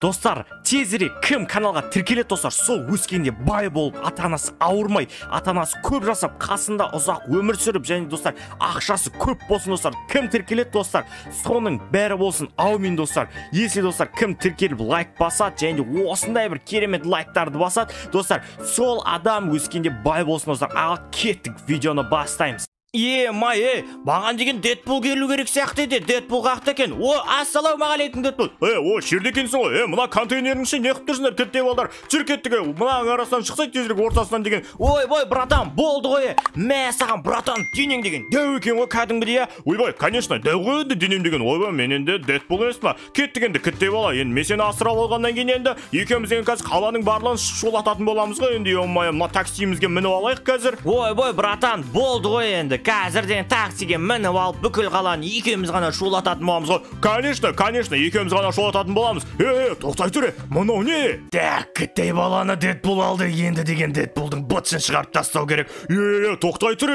Достар, тезірек кім каналға тіркеледі, достар, сол өскенде бай болып, ата-анасы ауырмай, ата-анасы көп жасап, қасында ұзақ өмір сүріп, және достар, ақшасы көп болсын, достар. Кім тіркеледі, достар, соның бәрі болсын. Аумин, достар. Если, достар, кім тіркеліп лайк басады, және де осындай бір керемет лайктарды басады, достар, сол адам өскенде бай болсын, достар. Ал кеттік, видеоны бастаймыз. Е-май, маған деген Дэдпул келу керек сияқты еді. Дэдпул қаяқта екен? О, ассалаумағалейкум, Дэдпул. О, жерде екенсің ғой. Мына контейнердің ішінде не қылып тұрсыңдар, кеттей балдар? Жүр, кеттік, мынаның арасынан шықсай тезірек, ортасынан деген. Ойбой, братан, болды ғой. Мә саған, братан, денең деген дәу екен ғой кәдімгідей, иә? Ойбай, конечно, дәу ғой енді денем деген. Ойбай, мен енді Дэдпул емес па? Кеттік енді, кеттей бала. Енді мен сені асырап алғаннан кейін енді екеуміз деген қазір қаланың барлығын шулататын боламыз ғой енді. Ё-моё, мына таксимізге мініп алайық қазір. Ойбой, братан, болды ғой енді. Қазір деген таксиге мініп алып бүкіл қаланы екеуміз ғана шулататын боламыз ғой. Конечно, конечно, екеуміз ғана шулататын боламыз. Тоқтай тұр, мынау не? Так, кіттей баланы Дэдпул алды. Енді деген Дэдпулдың бытшын шығарып тастау керек. Тоқтай тұр,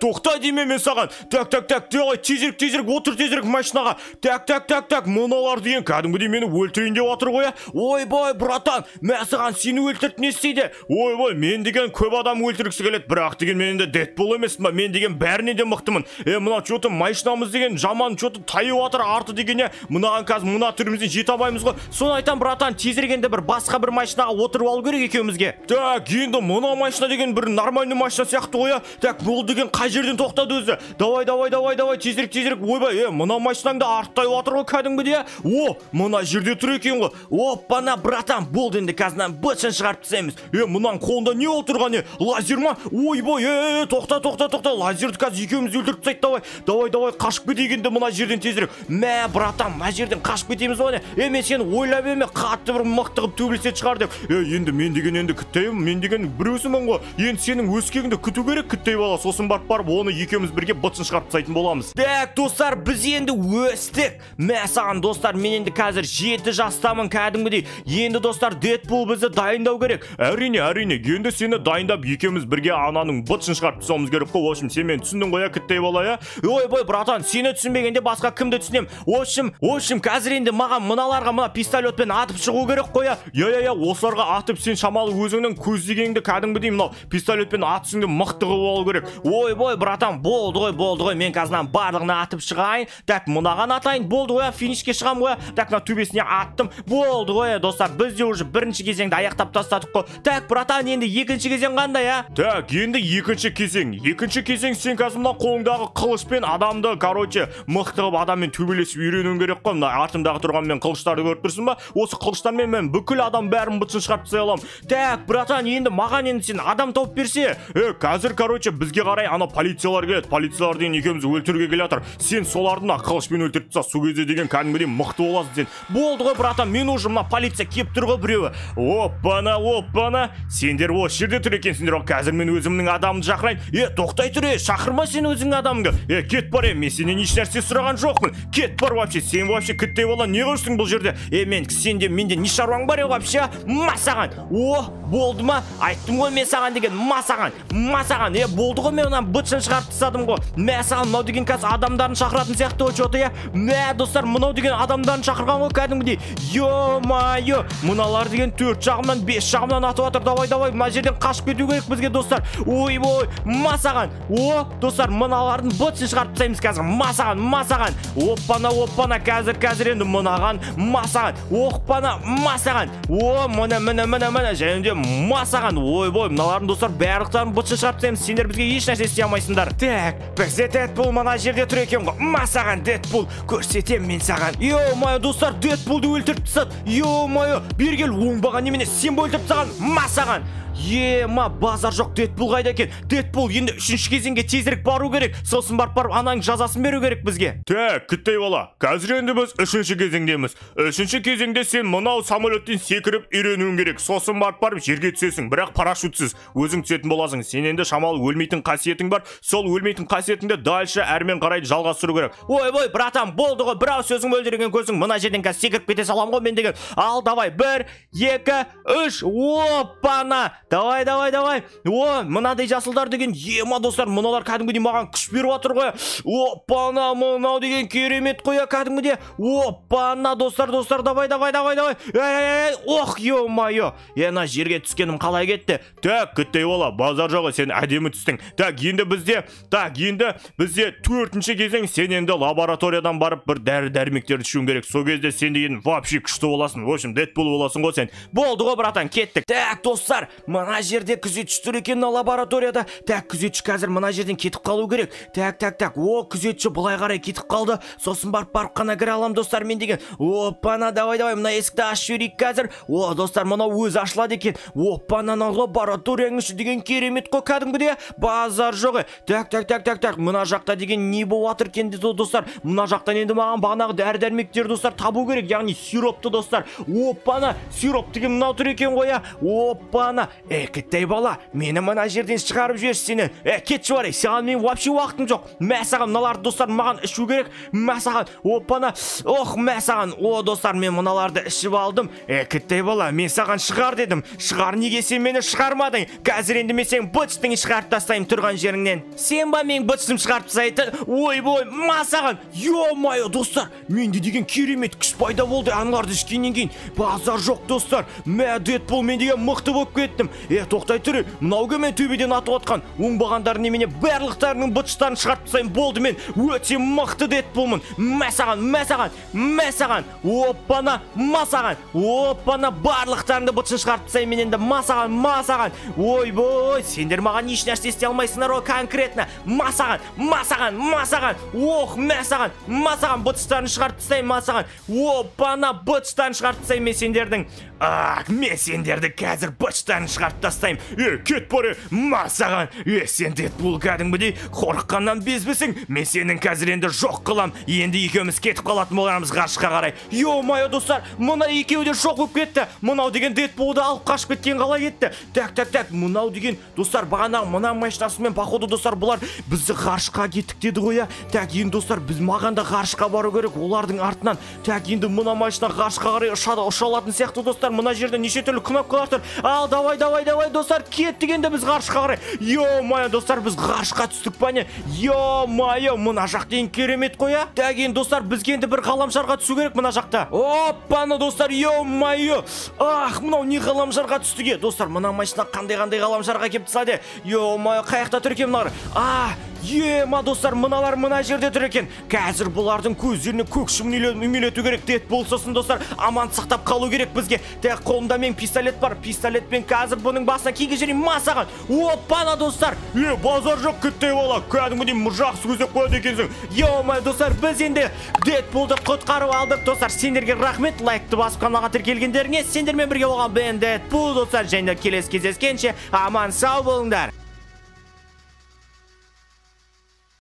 тоқтай деймін мен саған. Так, так, так, давай, тезірек, тезірек, отыр тезірек машинаға. Так, так, так, так, мыналар деген кәдімгідей мені өлтірейін деп отыр ғой. Ойбой, братан, мә саған, сені өлтіріп не істейді? Ойбой, мен деген көп адам өлтіргісі келеді, бірақ деген мен енді Дэдпул емеспін ба? Мен деген бәріне де мықтымын. Мына чё-то машинамыз деген жаман чё-то тайып жатыр арты деген, мынаған қазір мына түрімізден жете алмаймыз ғой. Соны айтам, братан, тезірек енді бір басқа бір машинаға отырып алу керек екеумізге. Так, енді мына машина деген бір нормальный машина сияқты ғой. Так, бұл деген қай жерден тоқтады өзі? Давай, давай, давай, давай, тезірек, тезірек. Ойбай, мына машинаң да арты тайып жатыр ғой кәдімгідей. О, мына жерде тұр екен ғой. Оппана, братан, болды енді қазір бытшын шығарып тастаймыз. Мынаның қолында не отырған, не? Лазер ма? Ойбай, тоқта, тоқта, тоқта, лазерді қазір екеуміз өлтіріп тастайды. Давай, давай, давай, қашып кетейік енді мына жерден тезірек. Мә, братан, мына жерден қашып кетеміз ғой. Мен сені ойлап еме, қатты бір мықты қылып төбелесетін шығар деп. Енді мен деген енді күтеймін, мен деген біреусімін ғой. Енді сенің өскегіңді күту керек, күтей бала. Сосын барып барып оны екеуміз бірге бытшын шығарып тастайтын боламыз. Так, достар, біз енді өстік. Мә саған, достар, мен енді қазір 7 жастамын кәдімгідей. Енді, достар, Дэдпул бізді дайындау керек. Әрине, әрине, енді сені дайындап екеуміз бірге ананың бытшын шығарып тастауымыз керек қой. В общем, сен мені түсіндің ғой, кіттей бала, иә? Ойбой, братан, сені түсінбегенде басқа кімді түсінем? В общем, қазір енді маған мыналарға мына пистолетпен атып шығу керек қой, иә? Иә, иә, осыларға атып сен шамалы өзіңнің көздегеніңді кәдімгідей мынау пистолетпен атысыңды мықты қылып алу керек. Ойбой, братан, болды ғой, болды ғой. Мен қазір мынаның барлығына атып шығайын. Так, мынаған атайын, болды ғой, финишке шығамын ғой. Так, мына төбесіне аттым. Болды ғой, достар, біз де уже бірінші кезеңді аяқтап тастадық қой. Так, братан, енді екінші кезең қандай, а? Так, енді екінші кезең. Екінші кезең, сен қазір мына қолыңдағы қылышпен адамды, короче, мықты қылып адаммен төбелесіп үйренуің керек қой. Мына артымдағы тұрған мен қылыштарды көріп тұрсың ба? Осы қылыштармен мен бүкіл адам бәрін бытшын шығарып тастай аламын. Так, братан, енді маған енді сен адам тауып берсе. Қазір, короче, бізге қарай ана полициялар келеді. Полициялар деген екеумізді өлтіруге келе жатыр. Сен соларды мына қылышпен өлтіріп таста. Сол кезде деген кәдімгідей мықты боласың сен. Болды ғой, братан, мен уже мына полиция келіп тұр ғой біреуі. Оппана, оппана, сендер осы жерде тұр екенсіңдер ғой. Қазір мен өзімнің адамымды шақырайын. Тоқтай тұр, шақырма сен өзіңнің адамыңды. Кет бар, мен сенен еш нәрсе сұраған жоқпын. Кет бар вообще, сен вообще кіттей бала не қылыпсың бұл жерде? Мен сенде менде не шаруаң бар, вообще? Ма саған. О, болды ма? Айттым ғой мен саған деген, ма саған, ма саған. Болды ғой, мен мынаны бытшын шығарып тастадым ғой. Мә саған, мынау деген қазір адамдарын шақыратын сияқты ғой, чё-то, иә. Мә, достар, мынау деген адамдарын шақырған ғой кәдімгідей. Ё-моё, мыналар деген 4 жағымнан, 5 жағымнан атып жатыр. Давай, давай, мына жерден қашып кету керек бізге, достар. Ойбой, ма саған. О, достар, мыналардың бытшын шығарып тастаймыз қазір. Ма саған, ма саған. Оппана, оппана, қазір, қазір енді мынаған ма саған. Оппана, ма саған. О, міне, міне, міне, міне, және де ма саған. Ойбой, мыналардың, достар, барлықтарын бытшын шығарып тастаймыз. Сендер бізге еш нәрсе істей алмайсыңдар. Так, бізде Дэдпул мына жерде тұр екен ғой. Ма саған, Дэдпул, көрсетемін мен саған. Ё-моё, достар, Дэдпулды өлтіріп тастады. Ё-моё, бері кел, оңбаған немене, сен өлтіріп тастаған. Ма саған. Ема, базар жоқ, Дэдпул қайда екен? Дэдпул енді үшінші кезеңге тезірек бару керек. Сосын барып барып ананың жазасын беру керек бізге. Так, күттей бала, қазір енді біз үшінші кезеңдеміз. Үшінші кезеңде сен мынау самолеттен секіріп үйренуің керек. Сосын барып барып жерге түсесің, бірақ парашютсыз. Өзің түсетін боласың. Сен енді шамалы өлмейтін қасиетің бар. Сол өлмейтін қасиетіңді дальше әрмен қарай жалғастыру керек. Ойбой, братан, болды ғой, бір ауыз сөзің өлтірген көзің. Мына жерден қазір секіріп кете саламын ғой мен деген. Ал, давай, 1, 2, 3, оппана. Давай, давай, давай. О, мынадай жасылдар деген, ема, достар, Мыналар кәдімгідей маған күш беріп жатыр ғой. Оппана, мынау деген керемет қой, кәдімгідей. Оппана, достар, достар, давай, давай, давай, давай. Эй, ох, ё-моё. Ена жерге түскенім қалай кетті? Так, күттей бола, базар жоғы, сен әдемі түстің. Так, енді бізде, так, енді бізде төртінші кезең, сен енді лабораториядан барып бір дәрі-дәрмектерді ішуің керек. Сол кезде сен деген вообще күшті боласың. В общем, Дэдпул боласың ғой сен. Болды ғой, братан, кеттік. Так, достар, мына жерде күзетші тұр екен мына лабораторияда. Так, күзетші қазір мына жерден кетіп қалу керек. Так, так, так. О, күзетші былай қарай кетіп қалды. Сосын барып қана кіре алам, достар, мен деген. Оппана, давай, давай, мына есікті ашып жіберейік қазір. О, достар, мынау өзі ашылады екен. Оппана, мына лабораторияның іші деген керемет қой кәдімгідей. Базар жоқ. Так, так, так, так, так. Мына жақта деген не болып жатыр екен, достар? Мына жақтан енді маған бағанағы дәрі-дәрмектерді, достар, табу керек, яғни сиропты, достар. Оппана, сироп деген мынау тұр екен ғой, Оппана. Кіттей бала, мені мына жерден шығарып жіберші сені. Кетші бар, саған мен вообще уақытым жоқ. Мә саған мыналарды, достар, маған ішу керек. Мә саған, оппана. Ох, мә саған. О, достар, мен мыналарды ішіп алдым. Кіттей бала, мен саған шығар дедім. Шығар, неге сен мені шығармадың? Қазір енді мен сенің быт-шытыңды шығарып тастаймын тұрған жеріңнен. Сен ба менің быт-шытымды шығарып тастайтын? Ойбой, ма саған. Ё-моё, достар, менде деген керемет күш пайда болды аналарды ішкеннен кейін. Базар жоқ, достар. Мә, Дэдпул, мен деген мықты болып кеттім. Тоқтай тұр, мынау кім мен төбеден атып атқан? Оңбағандар немене барлықтарының быт-шыттарын шығарып тастаймын. Болды, мен өте мықты Дэдпулмын. Мә саған, мә саған, мә саған. Оппана, ма саған. Оппана, барлықтарыңды быт-шытын шығарып тастаймын мен енді. Ма саған, ма саған. Ойбой, сендер маған еш нәрсе істей алмайсыңдар ғой конкретно. Ма саған, ма саған, ма саған. Ох, мә саған, ма саған, быт-шыттарын шығарып тастаймын, ма саған. Оппана, быт-шыттарын шығарып тастаймын мен сендердің. Ах, мен сендерді қазір быт-шыттарын шығарып тастаймын. Кет бері, ма саған. Сен Дэдпул кәдімгідей қорыққаннан безбісің. Мен сенің қазір енді жоқ қылам. Енді екеуміз кетіп қалатын боламыз ғарышқа қарай. Ё-моё, достар, мына екеуі де жоқ болып кетті. Мынау деген Дэдпулды алып қашып кеткен қалай кетті? Так, так, так, мынау деген, достар, бағана мына машинасымен, походу, достар, бұлар бізді ғарышқа кеттік деді ғой, я. Так, енді, достар, біз маған да ғарышқа бару керек, олардың артынан. Так, енді мына машина ғарышқа қарай ұшады, ұша алатын сияқты, достар. Мына жерде неше түрлі кнопкалар тұр. Ал, давай, давай, давай, достар, кеттік енді біз ғарышқа қарай. Ё-моё, достар, біз ғарышқа түстік па не? Ё-моё, мына жақ деген керемет қой, я. Так, енді, достар, бізге енді бір ғаламшарға түсу керек мына жақта. Оппана, достар, ё-моё. Ах, мынау не ғаламшарға түстік, достар, мына машина қандай-қандай ғаламшарға келіп тастады. Ё-моё, қай жақта тұр екен мыналар? А, ема, достар, мыналар мына жерде тұр екен. Қазір бұлардың көздеріне көк шым үймелету керек. Дэдпул сосын, достар, аман сақтап қалу керек бізге. Так, қолымда мен пистолет бар. Пистолетпен қазір бұның басына киге жіберейін. Ма саған. Оппана, достар. Базар жоқ, күттей бала. Кәдімгідей жақсы көздеп қояды екенсің. Ё-моё, достар, біз енді Дэдпулды құтқарып алдық. Достар, сендерге рахмет. Лайкты басып каналға тіркелгендеріңе. Сендермен бірге болған мен Дэдпул, достар. Және келесі кездескенше аман сау болыңдар.